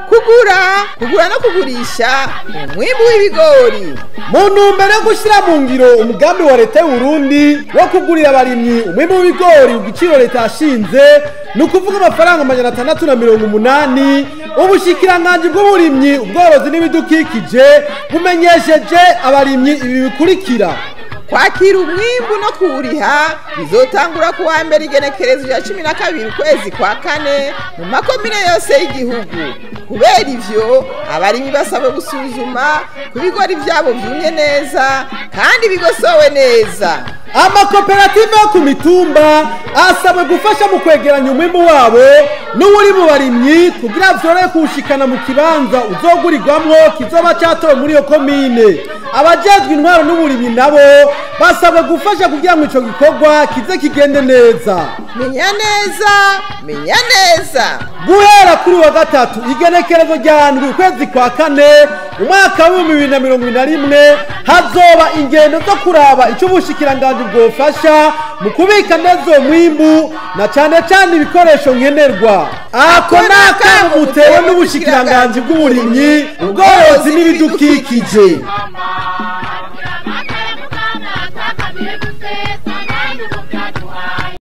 Kugura, kugura no kugurisha umwimbu w'ibigori. Mu ntumbero yo gushyira mu ngiro umugambi wa leta y'Uburundi wo kugurira abarimyi umwimbu w'ibigori ku giciro leta yashinze, ni ukuvuga amafaranga 680, ubushikiranganji bw'uburimyi, ubworozi n'ibidukikije bumenyesheje abarimyi ibi bikurikira: Kwakira umwimbu no kuwuriha bizotangura ku wa mbere igenekerezo rya 12 ukwezi kwa kane mu makomine yose y'igihugu. Kubera ivyo, abarimyi basabwe gusuzuma ku bigori vyabo vyumye neza kandi bigosowe neza. Amakoperative yo ku mitumba asabwe gufasha mu kwegeranya umwimbu wabo n'uwuri mu barimyi kugira vyorohe kuwushikana mu kibanza uzogurirwamwo kizoba catowe muri iyo komine. Abajejwe intwaro n'uburimyi nabo basabwe gufasha kugira ngo ico gikorwa kize kigende neza. Menya neza, menya neza. Guhera kuri wa gatatu igenekerezo rya 7 ukwezi kwa kane umwaka w'2021 hazoba ingendo zo kuraba ico ubushikiranganji bwofasha mu kubika neza uwo mwimbu na cane cane ibikoresho nkenerwa. Ako ni akamo mutewe n'ubushikiranganji bw'uburimyi, ubworozi n'ibidukikije.